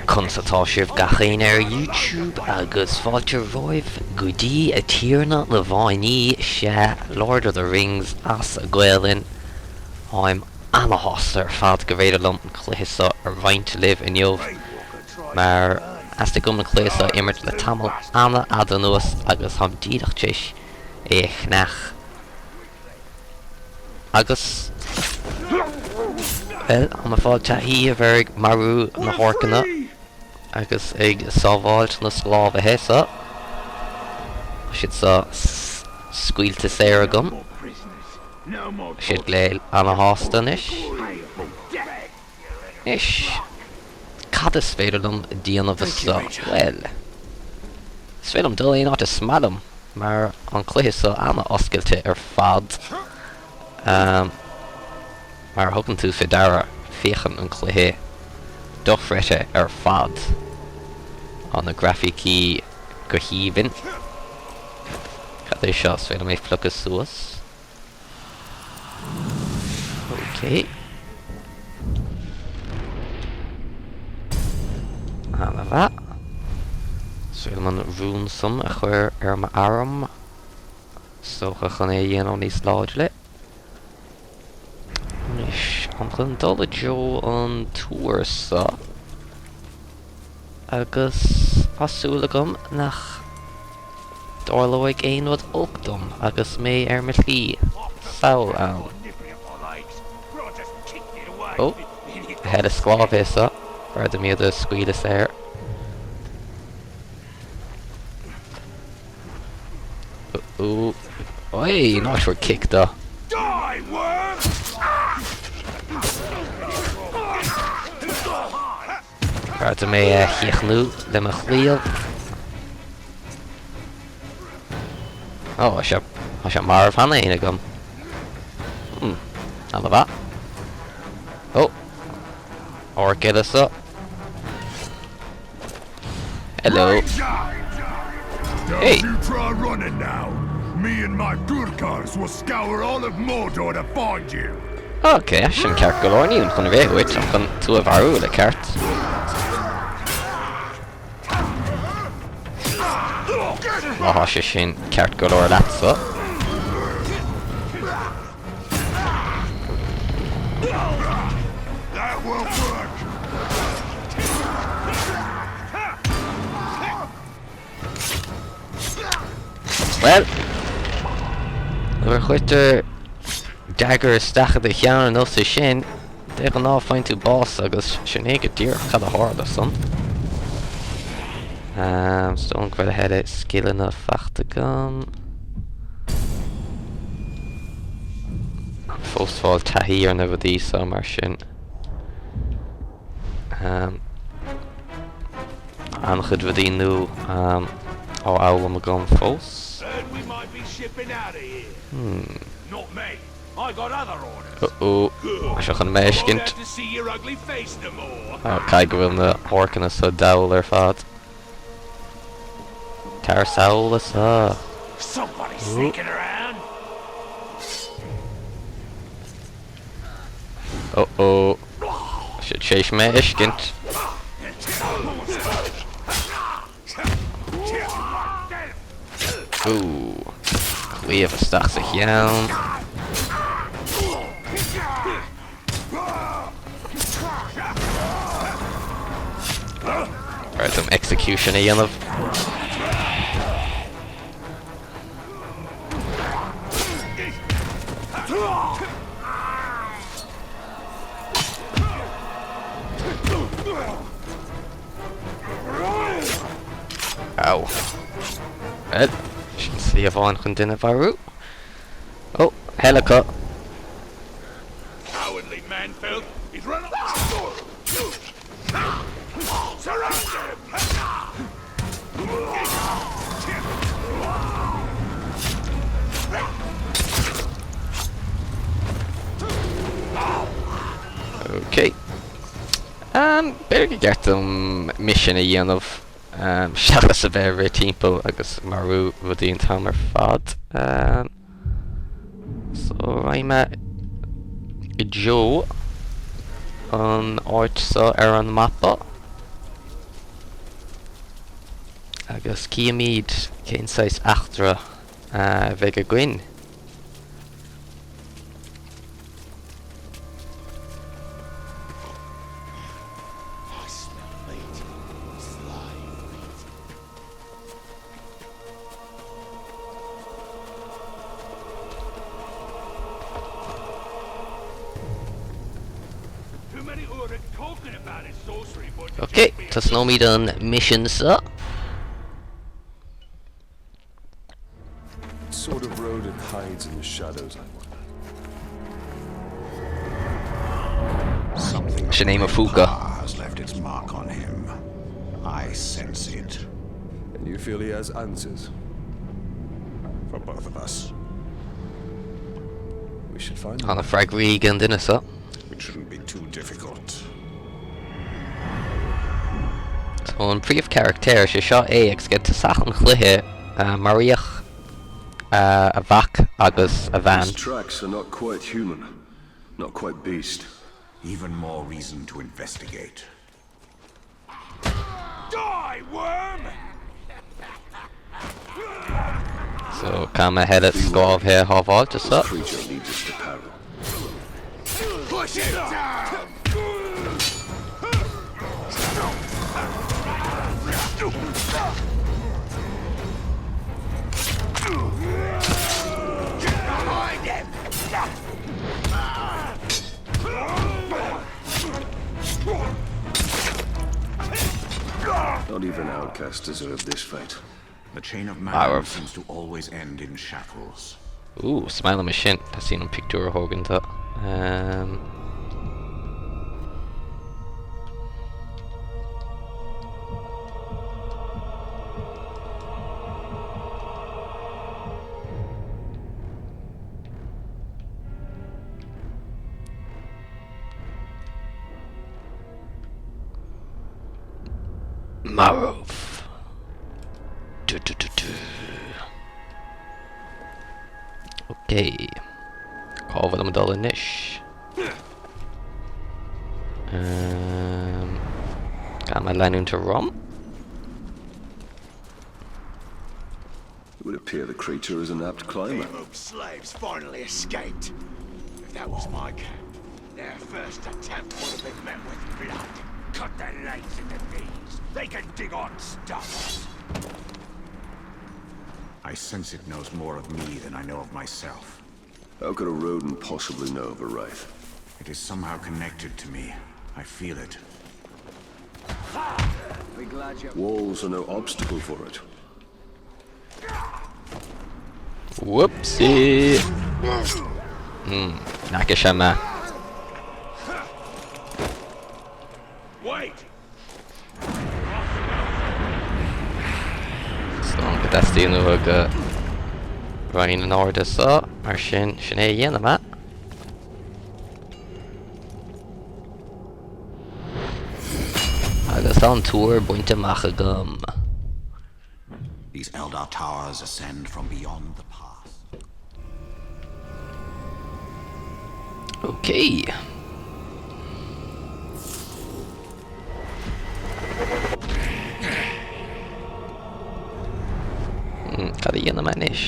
Conas atá sibh gach éinne ar YouTube agus fáilte romhaibh go dtí Tiarna na bhFáinní, sea, Lord of the Rings as Gaolainn. Táim ana-shásta ar fad go bhféidir liom an cluiche seo a roinnt libh inniu mar theastaigh uaim an cluiche seo a imirt le tamall ana-fhada anuas agus táim díreach tar éis é a cheannach. Agus, bhuel, táim ag fáil taithí a bheith ag marú na horcanna agus ag sábháilt na sclábhaithe seo. Tá siad seo scaoilte saor agam. Tá siad go léir ana-shásta anois. Anois, cad is féidir liom déanamh anseo? Bhuel, is féidir liom dul aon áit is maith liom, mar an cluiche seo ana-oscailte ar fad. Mar a thugann tú fé deara, féachann an cluiche dochreidte ar fad. Tá na grafaicí go haoibhinn. Cad é seo? Is féidir liom é a phiocadh suas? Ok. Ana-mhaith. Is féidir liom an rún san a chur ar m'arm. Is dócha chun é a dhéanamh níos láidre. Anois, táim chun dul i dtreo an túr seo. Agus tá súil agam nach dtarlóidh aon rud olc dom agus mé ar mo shlí sall ann. Ó, a thuilleadh sclábhaithe seo, b'fhearr dom iad a scaoileadh saor. Ó, oi, ná tabhair cic dó. B'fhearr dom é a chríochnú le mo chlaíomh. Ó, tá sé, tá sé marbh cheana fhéin agam. Hmm, ana-mhaith. Ó, orc eile seo. Hello. Don't Hey. you try running now. Me and my Gurkhas will scour all of Mordor to find you. Ok, sin ceart go leor, nílim chun rith uait, ach chun tú a mharú le ceart. Má tá sé sin ceart go leor leatsa. That won't work. Bhuel, nuair a chuirtear dagger isteach i do cheann ar nós é sin, de ghnáth faigheann tú bás agus sin é go díreach cad a tharla san. Is dóigh go bhfuil a thuilleadh scileanna faighte agam. Fós fáil taithí ar na rudaí seo mar sin. An-chuid rudaí nua á fhoghlaim agam fós. Uh-oh, tá sé chun mé a fheiscint. Caithfidh go bhfuil na horcanna seo dall ar fad. Tar sall anso. Oh oh. Tá siad tar éis mé a fheiscint. Ooh. Claíomh isteach sa cheann. B'fhearr dom execution a dhéanamh. Ow. Bhuel, sin slí amháin chun duine a mharú. Ó, eile acu. Cowardly man-filth! He's run up. Surround him! Ok. Um, b'fhéidir gur cheart dom misean a dhéanamh um, seachas a bheith ag rith timpeall agus marú rudaí an t-am ar fad. Um, So raghaidh mé i dtreo an áit seo ar an mapa. Agus cífimid cén saghas eachtra a bheidh againn. Ok, tosnóimid an misean seo. Sort of rodent hides in the shadows, I wonder. Something Sin é mo phúca. has left its mark on him. I sense it. And you feel he has answers? For both of us. We should find Tá them. na freagraí ag an duine seo. It shouldn't be too difficult. So an príomhcharachtar, sé seo é agus ag tosach an chluiche, maraíodh a mhac agus a bhean. These tracks are not quite human, not quite beast. Even more reason to investigate. Die, worm! So caithfidh mé a thuilleadh sclábhaithe a shábháilt This seo. creature leads us to peril. Push it down! Get behind him! Not even outcasts deserve this fate. The chain of man Marbh. seems to always end in shackles. Ooh, is maith liom é sin. Teastaíonn an pictiúr a thógaint de. Um. Marbh. Du, du, du, du. Ok. Cá bhfuilim ag dul anois? Um, Caithfidh mé leanúint romham? It would appear the creature is an apt climber. Uruk slaves finally escaped. If that was my camp, their first attempt would have been met with blood. Cut their legs at the knees. They can dig on stumps. I sense it knows more of me than I know of myself. How could a rodent possibly know of a wraith? It is somehow connected to me. I feel it. Walls are no obstacle for it. Whoopsie! N'fhaca sé mé. Wait! Is dóigh go dteastaíonn uathu go raghainn in airde seo, mar sin, sin é a dhéanfaidh mé. Agus tá an túr bainte amach agam. These Eldar towers ascend from beyond the past. Ok. Hmm, cad a dhéanfaidh mé anois?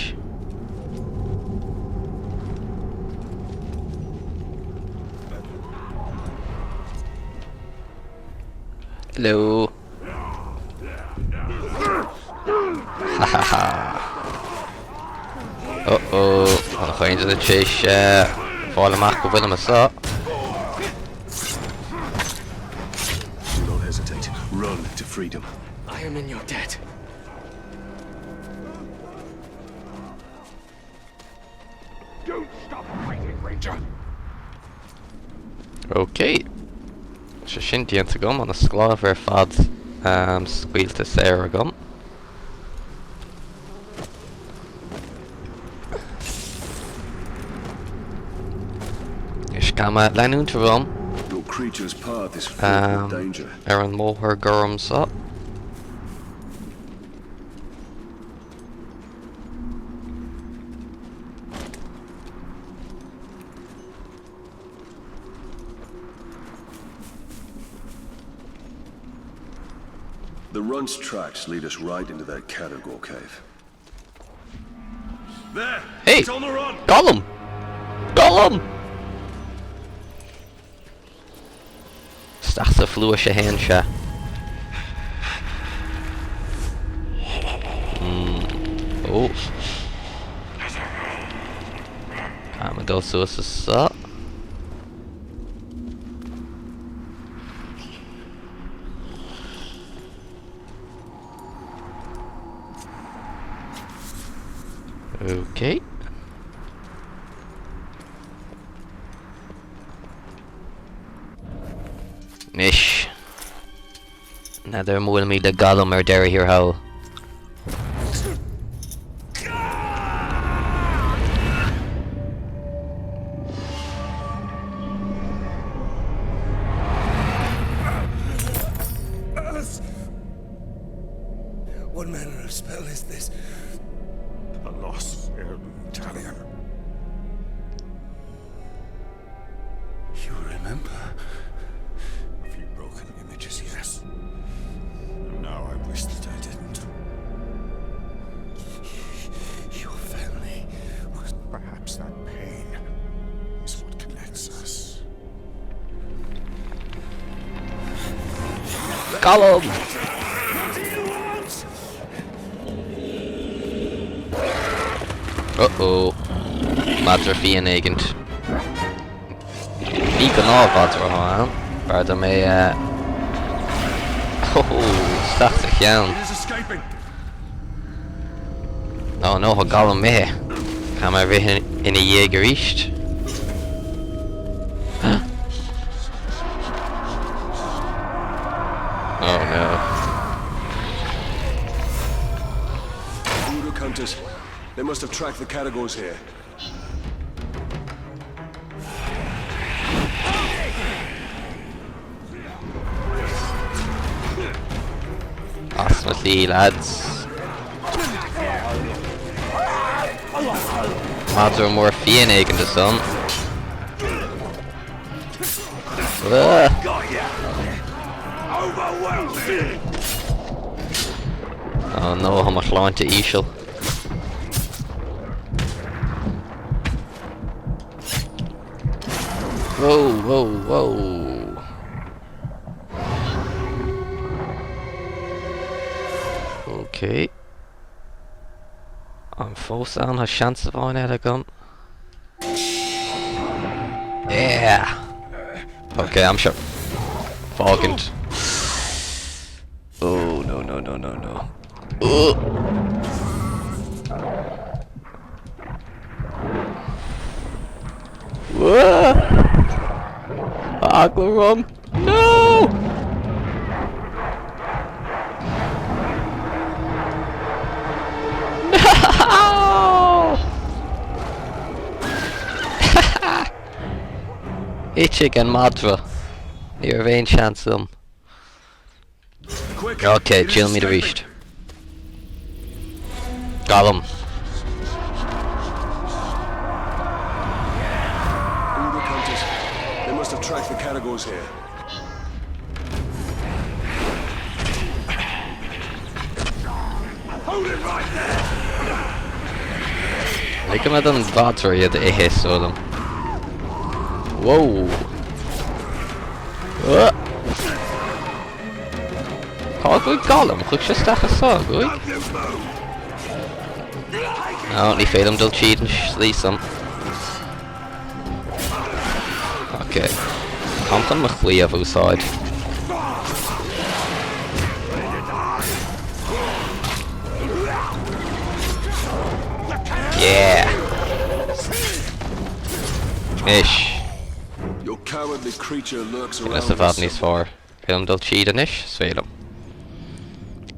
Hello. Ha ha ha. Oh oh, tá an chaint tar éis fáil amach go bhfuilim anseo. Do not hesitate. Run to freedom. I am in your debt. Don't stop fighting, Ranger! Ok. Sé sin déanta agam, tá na sclábhaithe ar fad scaoilte saor agam. Anois caithfidh mé leanúint romham Your creature's path is fraught with danger. ar an mbóthar gorm seo. The runt's tracks lead us right into that Caragor cave. There! Hey! It's on the run! Gollum! Gollum! Isteach sa phluais a théann sé. Ó. Caithfidh mé dul suas anso. Ok. Anois. N'fheadar an mbuailfimid le Gollum ar deireadh thiar thall. What manner of spell is this? A lost Talion. You remember? A few broken images, yes. Now I wish that I didn't. Your family was perhaps that pain is what connects us. Gollum! Uh-oh. Madra fiáin éigint. Ní gnáthmhadra atá ann. B'fhearr dom é a... Oh, isteach sa cheann. Oh no, tá Gollum imithe. Caithfidh mé rith ina dhiaidh arís. Oh no. Uruk hunters. They must have tracked the Caragors here. As na slí, lads. Madra mór fiáin éigin ansan. Ah! Oh no, tá mo shláinte íseal. Whoa, whoa, whoa. Ok. An fós ann tá seans amháin eile agam. Yeah! Ok, I'm sure. Fágaint. Oh, no, no, no, no, no. Oh! Whoa! Eagla orm! No! No! Ite ag an madra. Ní raibh aon seans agam. Quick! Ok, It is d'fhill muid escaping. arís. Gollum. Uruk hunters. They must have tracked the Caragors here. Hold it right there! Ligfidh mé don mhadra iad a ithe is dóigh liom. Whoa! Ah! Cá bhfuil Gollum? Chuaigh sé isteach anso, ar chuaigh? Don't you move! No, ní féidir liom dul tríd an slí san. Ok. Táim chun mo chlaíomh a úsáid. Yeah! Anois. Your cowardly creature lurks Is around i us bhfad níos somewhere. fearr. Féidir liom dul tríd anois? Is féidir liom.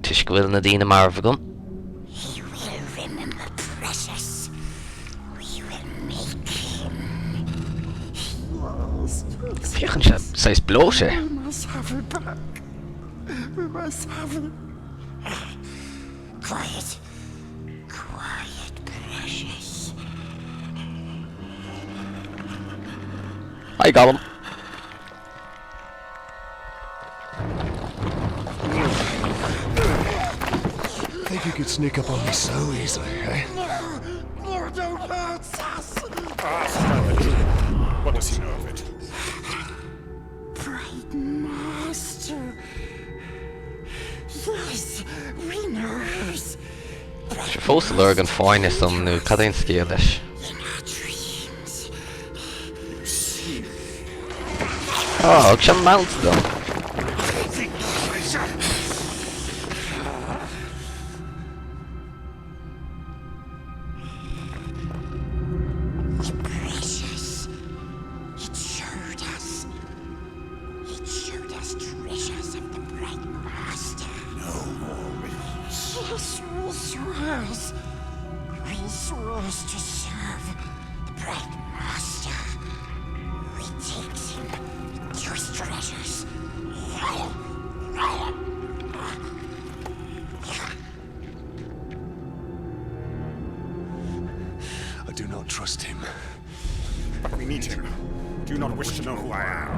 Toisc go bhfuil na daoine marbh agam. He will remember precious. We will make him. Féachann sé saghas breoite. We must have it back. We must have it. Quiet. Quiet, precious. Hi, Gollum. Think you could sneak up on me so easily, eh? No! No, don't hurt us! Ask the truth. What does he know of it? Bright Master. Yes, we knows. Sé fós ag lorg an fáinne san nó cad é an scéal leis? In our dreams. Á, thug sé mount dom. The precious. It showed us. It showed us treasures of the Bright Master. No more riddles. Yes, we swears. We swears to serve the Bright Master. We takes him to his treasures. I do not trust him. But we need him. Do not wish to know who I am.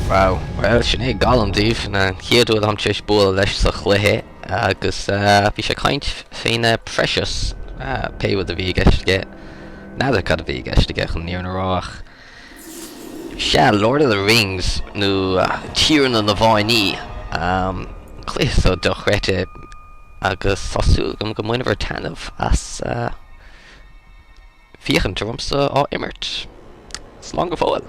Wow, bhuel sin é Gollum daoibh, an chéad uair atáim tar éis bualadh leis sa chluiche agus bhí sé ag caint faoina precious, pé rud a bhí i gceist aige, n'fheadar cad a bhí i gceist aige chun an fhírinne a rá ach sea, Lord of the Rings nó Tiarna na bhFáinní, cluiche so dochreidte agus tá súil agam go mbainfear taitneamh as féachaint ormsa á imirt. Slán go fóill!